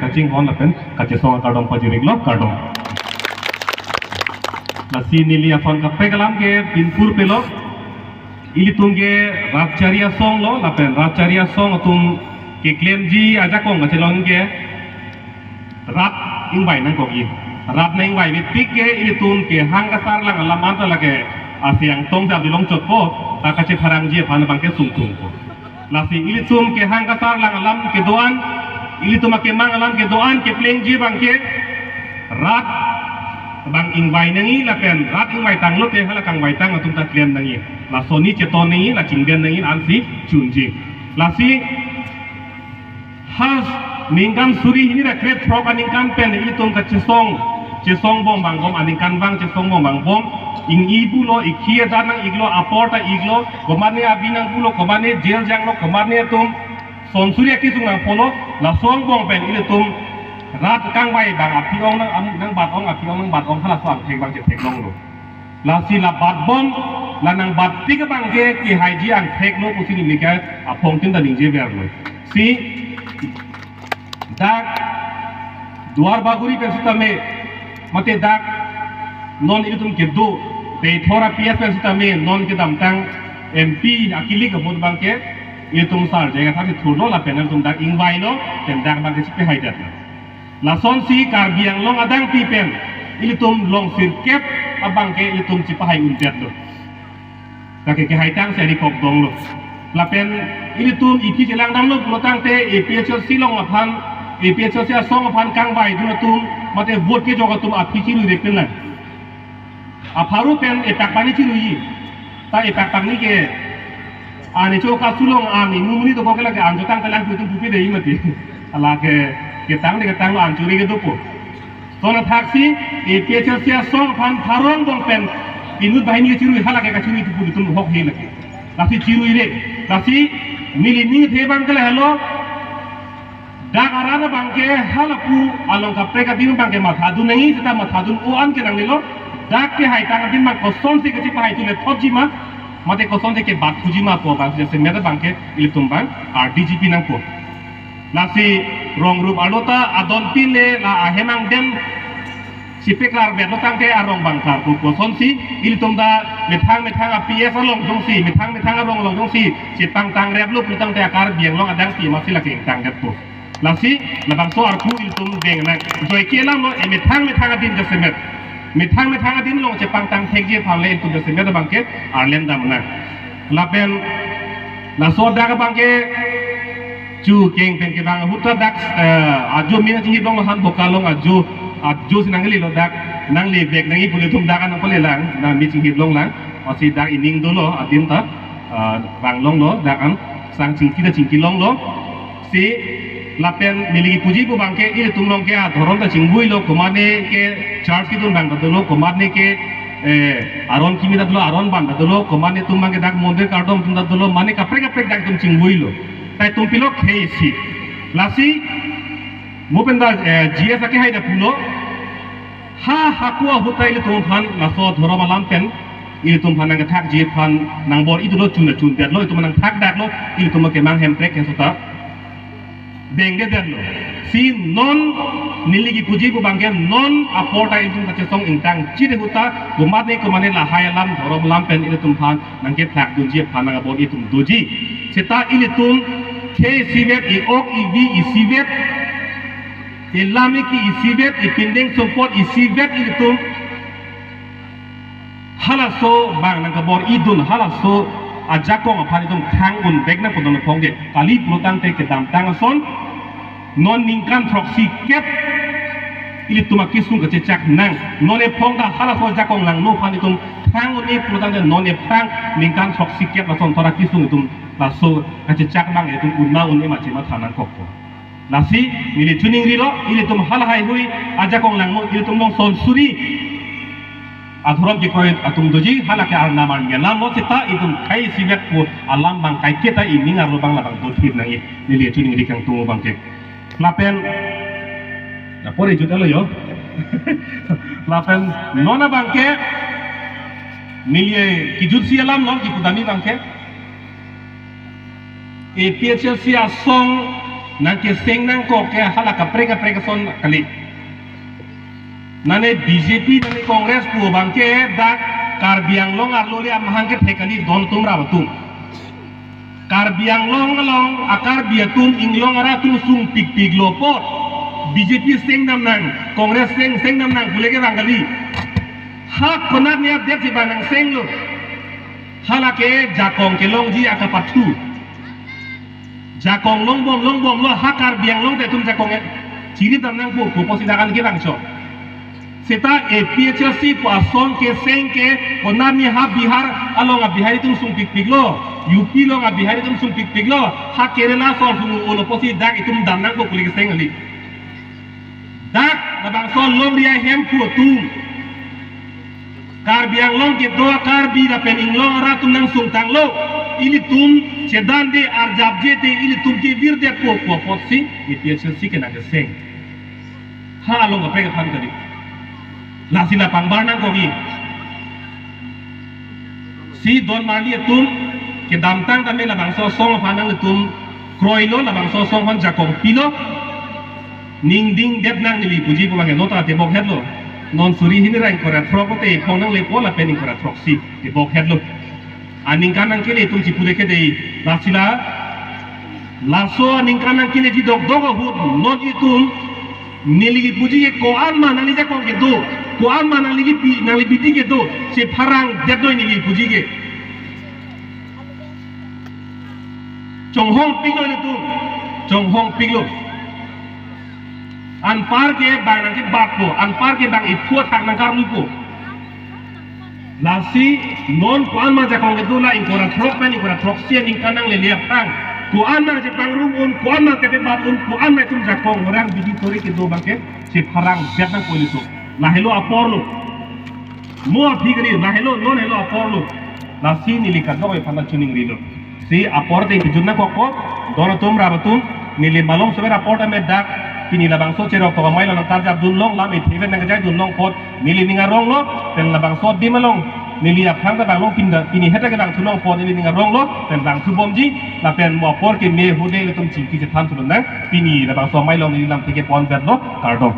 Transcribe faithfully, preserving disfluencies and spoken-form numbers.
Kachinghon lapen kachesong akardom pajir-iklo, kardom. Lasi neli ason kaprek alam ke pinpur pelo. Ilitum ke rat chari asong lo, lapen rat chari asong atum keklemji ajakong kachelong ke rat ingvai nangkokji. Rat nang-ingvai vepik ke ilitum kehang kasarlang alam anta lake asi angtong si abdi longchotpo, ta kachepharangji aphan abangke sungtungpo. Lasi ilitum kehang kasarlang alam kedo-an, ilitum akemang alam kedo-an keplengji abangke rat abang ingvai nangji lapen rat ingvai tanglote hala kangvai tang atum ta klem nangji. Laso ni cheton nangji, la chingden nangji ansi chunji. Lasi ha ningkan suri hini ra krethrok aningkan pen ilitum kachesong, chesong bom bang bom aningkan vang chesong bom bang bom, ingji pulo, ikhi adan nang-iklo, apor ta iklo, komatne avi nang pulo, komatne jail janglo, komatne atum son suri akisung nang pulo, laso angbong pen ilitum rat kangvai bang aphi-ong nang am-, nangbat-ong, aphi-ong nangbat-ong, halaso angthek abang chetheklonglo. Lasi la bat bom, la nangbat tik abangke kehaiji angtheklo pusi neli ke aphongtin ta ningjeverlo. Si dak Duar Bagori pen sitame, mate dak non ilitum kedo Deithor a P S pen sitame, non kedamtang M P akilik ahut abangke ilitum sar jaga thasi thurlo lapen ilitum dak ingvailo, pen dak abangke chepahaidetlo. Lasonsi Karbi Anglong adangpi pen ilitum long sirkep abangke ilitum chepahai undetlo. Kake kehaitang si ari kok donglo. Lapen ilitum ikhi chelang damlo pulotangte A P H L C along aphan, A P H L C asong aphan kangvaidun atum, mate vote kejok atum aphi chirui vek pinlang. Apharo pen epak pani chiruiji. Ta epak pani ke ani cho kasulong ani mumuni to koke lake anjo tang telang putum pupi dei mati. Ala ke ketang de ketang lo anchuri ke dopo. Sona thaksi A P H L C asong aphan pharo angbong pen inut banghini kechirui hala ke kachirui tu putum hok he lake. Lasi chiruire. Lasi neli ningthe abangke lahelo. Dak arat abangke halapu along kaprek adim abangke mathadun nangji, seta mathadun o-an ke nangnelo. Dak kehaitang adim abang kosonsi kachepahai tu le thopji ma, mate kosonsi kebat thuji ma pu abang jasemet abangke ilitum abang R D G P nangpo. Lasi rong rup arlo ta adon pin le la ahem angdeng chepeklar vetlo tangte arong abang klarpo, kosonsi ilitum ta methang methang a P S along jongsi, methang methang arong along jongsi chepangtang replo pulotangte a Karbi Anglong adangpi masi lake ingtang reppo. Lasi labangso arpu ilitum deng nang. Joike alamlo, e methang methang adim jasemet. Methang methang adim along chepangtang thekji aphan le ilitum jasemet abangke arlem dam nang. Lapen laso dak abangke chu keng pen kevang ahut ta dak, eh, ajo mi nangchinghiplonglo han bokalong ajo, ajo si nanglelo dak nanglevek nangji pu ilitum dak an nangpalelang, nang mi chinghiplonglang, osi dak ining dolo adim ta, eh, vanglonglo dak an sang chingki ta chingkilonglo. Si lapen neli kipuji pu abangke ilitum along ke adhorom ta chingvuilo, komatne ke church kedun abang ta dolo, komatne ke, eh, aron kimi ta dolo, aron abang ta dolo, komatne atum abangke dak mondir kardom atum ta dolo, mane kaprek kaprek dak atum chingvuilo. Tai atum pilo khei si. Lasi mo pen ta, eh, G S akehai ta pulo. Ha hako ahut ta ilitum aphan laso dhorom alam pen ilitum aphan nangkethakji aphan nangbor-i dolo, chun chun piatlo, itum nangthakdaklo, ilitum kemang Hemprek ke sota dengdedetlo. Si non neli kipuji pu abangke non apor ta ilitum kachesong ingtangji ahut ta komatne komatne lahai alam dhorom alam pen ilitum aphan nangkethakdunji aphan nangbor-i atum doji. Seta ilitum khei isivet, i-ok ivi isivet, ilam iki isivet, ipindeng sumpot isivet ilitum halaso abang nangkabor-idun, halaso ajakong aphan itum thang-un vek nangpo, non ephong ke kali pulotangte kedamtang ason non ningkan throksi kep ilitum akisung kachechak nang. Non ephong ta halaso ajakong langno aphan itum thang-un-e pulotangte non ephong ningkan throksi kep lason thora kisung itum laso kachechak abang itum unma un-e ma chematha nangkokpo. Lasi neli chuningrilo, ilitum halahai hui ajakong langno, ilitum along son suri adhorom kekroi atum doji, halake arnam arni alamlo, seta itum khei isivet pu alam abang kaiketa ining arlo abang labang dothip nangji, neli chuningri kangtung abangke. Lapen, na pore jutlo yo. Lapen non abangke neli kijutsi alamlo, kipudamji abangke A P H L C asong Nangkeseng nangkok ke hala kaprek kaprek ason kali. Nane B J P nane Congress pu abang ke dak Karbi Anglong arlo le amahang kethek kali don atum rap atum. Karbi Anglong along a-Karbi atum inglong ara atum sungpikpiklo apot B J P seng damnang, Congress seng seng damnang pule ke bang kali. Ha konat ne update si bang nangsenglo. Hala ke jakong kelongji akapathu. Jakong longbom longbomlo, ha Karbi Anglong te atum jakong e chiri damnang pu pu pusi dakan ke bangso. Seta A P H L C pu ason keseng ke konat ne ha Bihar along a-Bihari atum sungpikpiklo, U P along a-Bihari atum sungpikpiklo, ha Kerala asor sung-olo pusi dak itum damnang pu pule keseng kali. Dak labangso longri ahemphu atum, Karbi Anglong kedo a-Karbi lapen inglong ara atum nangsungtanglo, ilitum chedande arjapje te ilitum kevirdet po pu apotsi A P H L C ke nangkeseng. Ha along kaprek aphan kali. Lasi la pangbar nangkokji. Si don marli atum kedamtang tame labangso asong aphan nanglitum kroilo, labangso asong aphan jakong pilo. Ning dingdet nang neli puji pu abang ke nota tebok hetlo. Non suri hini ra ingkoi ra throk te iphong nanglepo lapen ingkoi ra throksi tebok hetlo. Aningkan nangkele atum chipude ke dei, lasi la laso aningkan nangkeleji dokdok ahut non itum neli kipuji ke ko-an ma nangli jakong kedo, ko-an ma nangli kipi, nangli bidi kedo, si pherangdetnoi neli kipuji ke. Chonghongpiklo ilitum, chonghongpiklo. Anpar ke bang nangkebatpo, anpar ke bang iphu athak nangkarlupo. Lasi non ko-an ma jakong kedo la ingkoi ra throk pen ingkoi ra throksi aningkan nanglele aphrang, ko-an ma chepangrum un, ko-an ma kepebat un, ko-an ma itum jakong orang bidi tori kedo abang ke si pherangdet nangpo ilitum. Lahelo aporlo. Mo aphi kali, lahelo non helo aporlo. Lasi neli kadokave aphan chiningrilo. Si apor te pejun nangkokpo, don atum rap atum, neli malom sober apor tame dak, pini labangso cherok tok amei lo nangkarjapdun long, lam itheben nangkachaidun long apot, neli ning aronglo, pen labangso adim along, neli aphrang ta bang long pinda, pini heta ke bang thu long apot, neli ning aronglo, pen bang thubomji, lapen mo apor keme ahut ilitum chingki chethan thu lonang, pini labangso amei along neli lamthe ke ponbetlo, kardom.